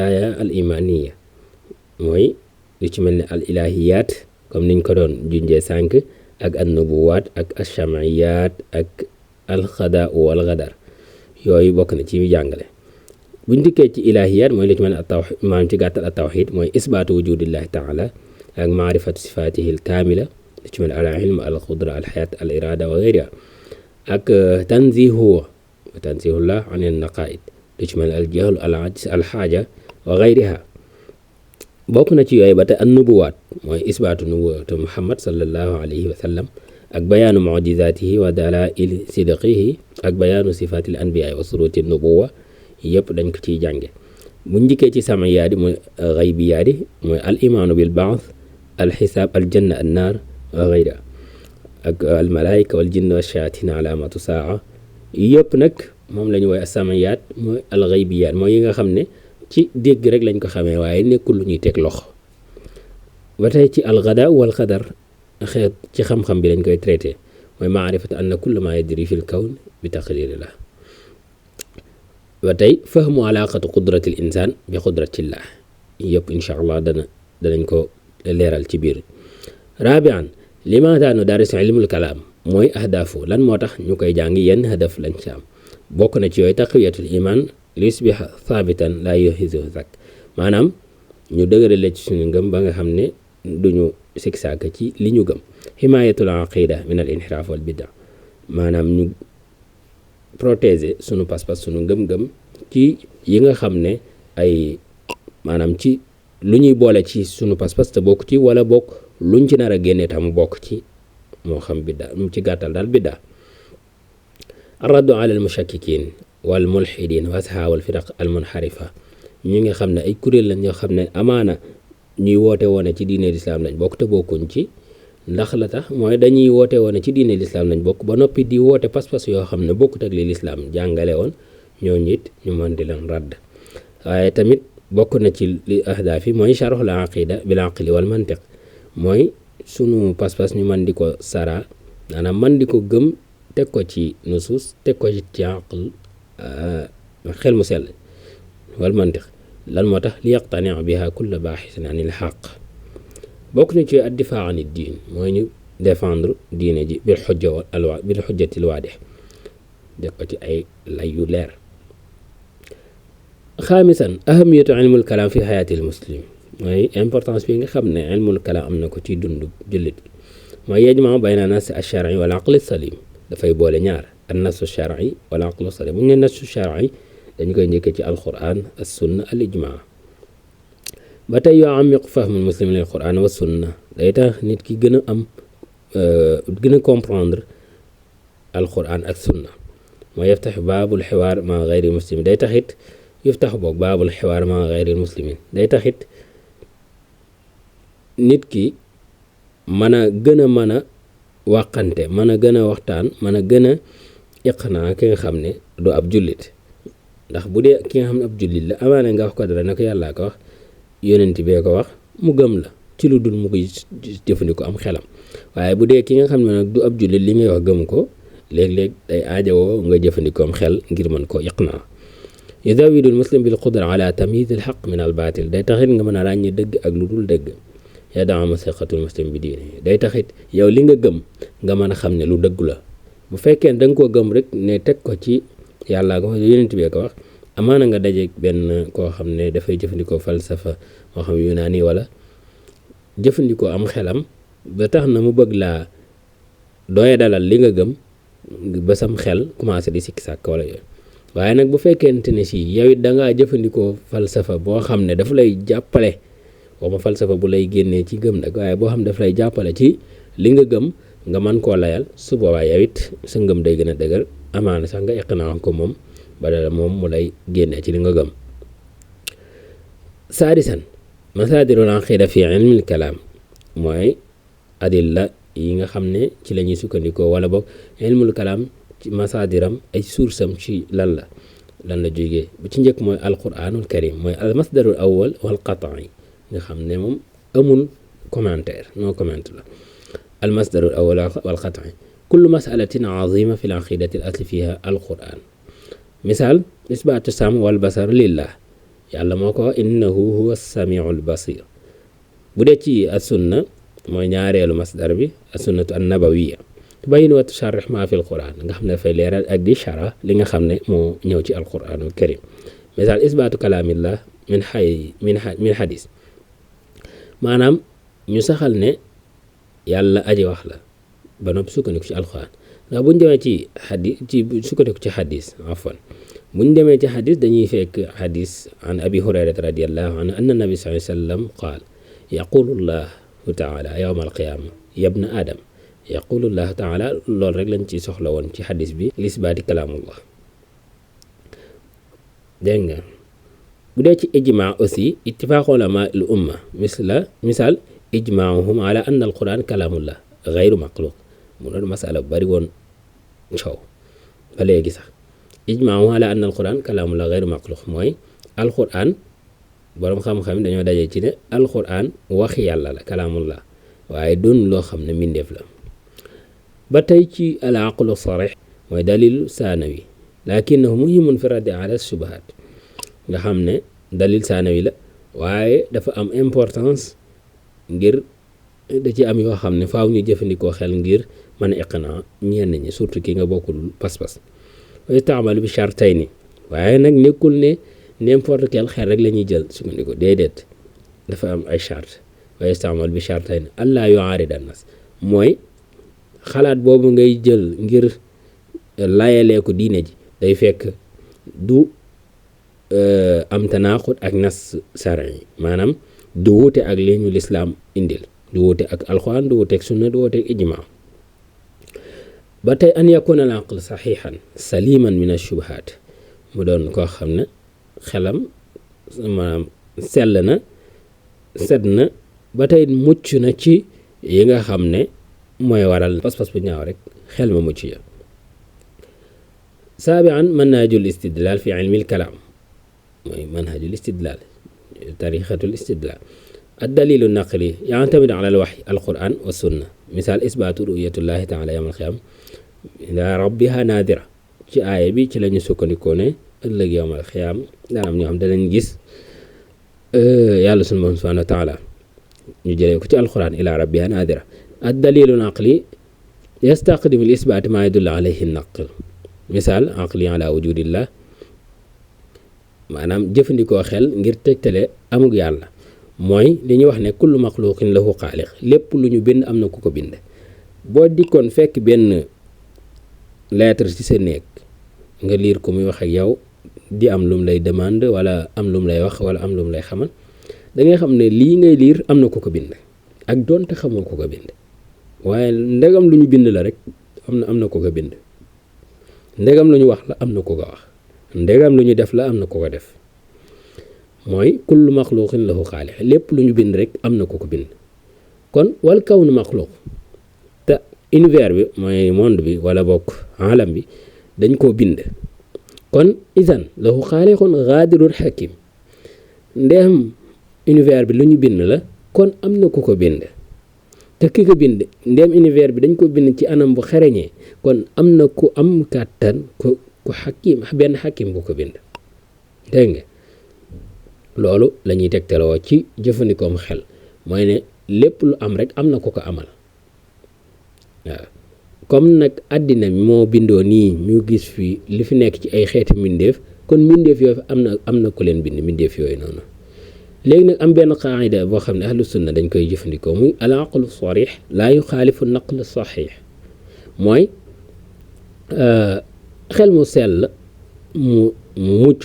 al imaniya mooy lu ci mel ne al ilahiyaat comme niñ ko doon junjee sànq ak an nubuwaat ak alchamaiyat ak alxadaa wal gadar yooyu bokk na ci jàngale. buñ dikkee ci ilahiyaat mooy lu ci mel ne tawxid maanaam ci gàttal a tawxid mooy isbaatu wujudillahi taala ak maarifatu sifaatihi al kaamila lu ci mel ne al ilm al qudra al xayaat al irada wa gayriha ak tanzihullah an al naqaid lu ci mel ne al jahl al ajz al xaaja wa gayriha. bokk na ci yooyu ba tey an nubuwaat mooy isbaatu nubuwatu muhammad sallallahu alayhi wa sallam ak bayaanu mujizaatihi wa dalail sidqihi ak bayaanu sifaatil anbiyaa wa suruti nubuwa yëpp dañ ko ciy jànge. buñ njëkkee ci samayaadi mooy xaybiyaadi mooy al imaanu bil baas al xisaab al janna an naar wa gayra ak al malaayika wal jinna wa shayaatin alaamatu saa yëpp nag moom la ñu woy samayaat mooy al xaybiyaat mooy yi nga xam ne ci dégg rek lañ ko xamee waaye nekkul lu ñuy teg loxo. ba tey ci alxada wal xadar xeet ci xam-xam bi lañ koy traité mooy maarifatu anna kulla ma yadri fil kawn bi taqdirillah. ba tey fahmu alaqatu qudratil insaan bi qudratillah yëpp incha allah danañ ko leeral ci biir. rabian limaada nudaris ilmul kalaam mooy ahdaafu lan moo tax ñu koy jàng yenn hadaf lañ ci am. bokk na ci yooyu taqwiyatul iman lisbiha thaabitan laa yuhizu zak maanaam ñu dëgërale ci suñu ngëm ba nga xam ne duñu sikk sàkk ci li ñu gëm. himayatul aqida min al inxiraaf wal bidda maanaam ñu protéger suñu pas-pas suñu ngëm-ngëm ci yi nga xam ne ay maanaam ci lu ñuy boole ci suñu pas-pas te bokk ci wala bokk luñ ci nar a génnee tam bokk ci moo xam bidda mu ci gàttal daal bidda. arraddu ala al mushakkikin wal mulxidin wa ashaabul firaq al munxarifa ñu nga xam ne ay kuréel lañ yoo xam ne amaana ñuy woote woone ci diine lislaam lañ bokk te bokkuñ ci ndax la tax mooy dañuy woote woone ci diine lislaam lañ bokk ba noppi di woote pas-pas yoo xam ne bokkut ak li lislaam jàngale woon ñooñu it ñu mën di leen radd. waaye tamit bokk na ci li ahdaaf yi mooy charxul aqida bil aqli wal mantiq mooy sunu pas-pas ñu mën di ko sara maanaam mën di ko gëm teg ko ci nusus teg ko ci aql xel mu sell wal mantiq lan moo tax li yaqtani biha kulla baaxisin anil xaq. bokk na ci addifaa ani diin mooy ñu défendre diine ji bil xujjatil waadix def ko ci ay lay yu leer. xaamisan ahamiyatu ilmul kalaam fi xayaatil muslim mooy importance bi nga xam ne ilmul kalaam am na ko ci dundu jullit mooy yajma bayna nas ash-shar'i wal aqli salim dafay boole ñaar an nasu shar'i wal aqlu salim bu ñu ne nasu shar'i dañ koy njëkkee ci alquran as sunna al ijma. ba tey yoo amiq fahmul muslim lil quran wa sunna day tax nit ki gën a am gën a comprendre alquran ak sunna mooy yaftax baabul xiwaar ma gayri muslimin day taxit yaftax boog baabul xiwaar ma gayri muslimin day taxit nit ki mën a gën a mën a wàqante mën a gën a waxtaan mën a gën a iqnaa ki nga xam ne du ab jullit ndax bu dee ki nga xam ne ab jullit la amaana nga wax ko dara ne ko yàllaa ko wax yonent bee ko wax mu gëm la ci lu dul mu koy jëfandikoo am xelam. waaye bu dee ki nga xam ne nag du ab jullit li ngay wax gëm ko léeg-léeg day aajowoo nga jëfandikoo am xel ngir mën ko iqnaa. yudawidu muslim bil qudra ala tamyiz al xaq min al baatil day taxit nga mën a ràññee dëgg ak lu dul dëgg. yadaamu siqatul muslim bi diine day taxit yow li nga gëm nga mën a xam ne lu dëggu la. bu fekkee da nga koo gëm rek ne teg ko ci yàllaa ko wax yonent bee ko wax amaana nga dajeeg benn koo xam ne dafay jëfandikoo falsafa moo xam yunaani wala jëfandikoo am xelam ba tax na mu bëgg laa doye dalal li nga gëm ba sam xel commencé di sikki sàkk wala yooyu. waaye nag bu fekkente ne si yow it da ngaa jëfandikoo falsafa boo xam ne dafa lay jàppale waxuma falsafa bu lay génnee ci gëm nag waaye boo xam ne daf lay jàppale ci li nga gëm nga mën koo layal su boobaa yow it sa ngëm day gën a dëgër amaana sax nga iqnaa ko moom ba dara moom mu lay génnee ci li nga gëm. saadisan masaadirul aqida fi ilmil kalaam mooy adilla yi nga xam ne ci la ñuy sukkandikoo wala boog ilmul kalaam ci masaadiram ay source am ci lan la jógee bu ci njëkk mooy alquranul karim mooy al masdarul awwal wal qat'i nga xam ne moom amul commentaire no comment la. al masdarul awwal wal qat'i kullu masalatin azima fi l aqidati al asli fiha alquran misaal isbaatu sam wal basar lillah yàlla moo ko innahu huwa samiul basir. bu dee ci as-sunna mooy ñaareelu masdar bi as-sunnatu an-nabawiyya tubayyin wa tusharrih ma fi al-quran nga xam ne dafay leeral ak di shara li nga xam ne moo ñëw ci al-quranul karim. misal isbaatu kalaamillah min xadis maanaam ñu saxal ne yàlla aji wax la ba noppi sukkandiku ci alquran ndax buñ demee ci xadis ci sukkandiku ci xadis afwan buñ demee ci xadis dañuy fekk xadis an abi hurayrata radiallahu anhu anna nabi sallallahu alayhi wa sallam qaal yaqulu llahu taala yawma alqiyama yabna adam yaqulu llahu taala loolu rek lañ ci soxla woon ci xadis bi lisbaati kalaamullah. dégg nga bu dee ci ijma aussi ittifaaqu ulama al umma misal ijmaahum ala anna al quran kalaamullah gayru maxluq mu doon masala bu bari woon coow ba léegi sax ijmaahum ala anna al quran kalaamullah gayru maxluq mooy alquran boroom xam-xam dañoo dajee ci ne alquran waxi yàlla la kalaamullah waaye doon loo xam ne mbindeef la. ba tey ci al aqlu sarih mooy dalilu saanawi lakinahu muhimun fi raddi ala subahat nga xam ne dalil saanawi la waaye dafa am importance ngir da ci am yoo xam ne faaw ñu jëfandikoo xel ngir mën a iqna ñenn ñi surtout ki nga bokkul pas-pas wa yusta'malu bi shartayni waaye nag nekkul ne n'importe quel xel rek la ñuy jël su ko déedéet dafa am ay charte wa yusta'malu bi shartayni allah yu'arida an-nas mooy xalaat boobu ngay jël ngir layalee ko diine ji day fekk du am tanaaxut ak nas shar'i maanaam du wuute ak li ñu lislaam indil du wuute ak alxuraan du wuute ak sunna du wuute ak ijma. ba tey an yakuna al aql saxiixan saliman min ash-shubuhaat mu doon koo xam ne xelam maanaam sell na set na ba tey mucc na ci yi nga xam ne mooy waral pas-pas bu ñaaw rek xel ma mucc ya. saabian manhajul istidlal fi ilmi al-kalaam mooy manhajul istidlal tariqatul istidlal ad-dalilu naqli ya'tamid ala al-wahyi al-quran wa sunna misal isbaatu ru'yatullahi ta'ala yawm al-qiyam ila rabbiha nadira ci aaya bi ci lañu sukkandikoo ne ëllëg yawm al-qiyam dana am ñoo xam danañ gis yàlla sunu borom subhanahu wa ta'ala ñu jëlee ko ci alquran ila rabbiha nadira ad-dalilu naqli yastaqdimu al-isbaat ma yadullu alayhi an-naql misal aqli ala wujudillah maanaam jëfandikoo xel ngir tegtale amug yàlla mooy li ñuy wax ne kullu maxluqin lahu xaaliq lépp lu ñu bind am na ku ko bind. boo dikkoon fekk benn lettre ci sa néeg nga liir ko muy wax ak yow di am lum lay demande wala am lum lay wax wala am lum lay xamal da ngay xam ne lii ngay liir am na ku ko bind ak doonte xamoo ku ko bind waaye ndegam lu ñu bind la rek am na ku ko bind ndegam lu ñu wax la am na ku ko wax ndegam lu ñu def la am na ku ko def mooy kullu maxluqin lahu xaaliq lépp lu ñu bind rek am na ku ko bind. kon wal kawnu maxluq te univers bi mooy monde bi wala bokk alam bi dañ koo bind kon isan lahu xaaliqun gaadirun hakim ndeem univers bi lu ñu bind la kon am na ku ko bind te ki ko bind ndeem univers bi dañ ko bind ci anam bu xereñee kon am na ku am kàttan ku hakim benn hakim bu ko bind. dégg nga loolu la ñuy tegtaloo ci jëfandikoom xel mooy ne lépp lu am rek am na ku ko amal waaw comme nag àddina bi moo bindoo nii ñu gis fii li fi nekk ci ay xeeti mbindeef kon mbindeef yooyu am na ku leen bind mbindeef yooyu noonu. léegi nag am benn qaida boo xam ne ahlu sunna dañ koy jëfandikoo muy al aqlu sarih laa yuxaalifu naql saxiix mooy xel mu sell mu mucc